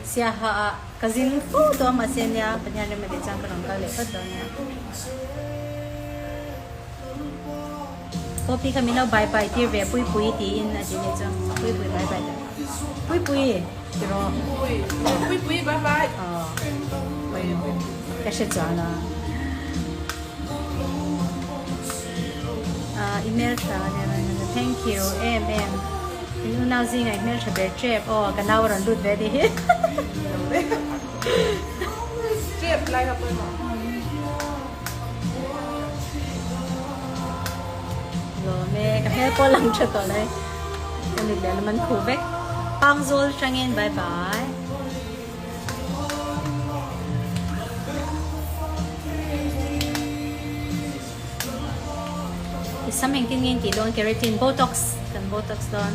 Siaha ah ka zin fo tawh a mahse nia Pathian rem a tih chuan ka rawn kal leh phawt dawn nia. Poppy kha min lo bye bye tir ve Puipui tiin a ti nih chu Puipui bye bye ta Puipui ti rawh. Puipui bye bye. Aw pawimawh ka hre chuan a. Ah i hmeltha thank you em em. In unau zingah i hmeltha ber tep aw ka nau a rawn lut ve anih hi. Tep lai kha pawimawh. Lawm e ka hmel pawh lang tha tawh lai ka mit leh lam an khuh vek. Pangzawl atangin bye bye. I sam engtin nge in tih dawn keratin botox kan botox dawn.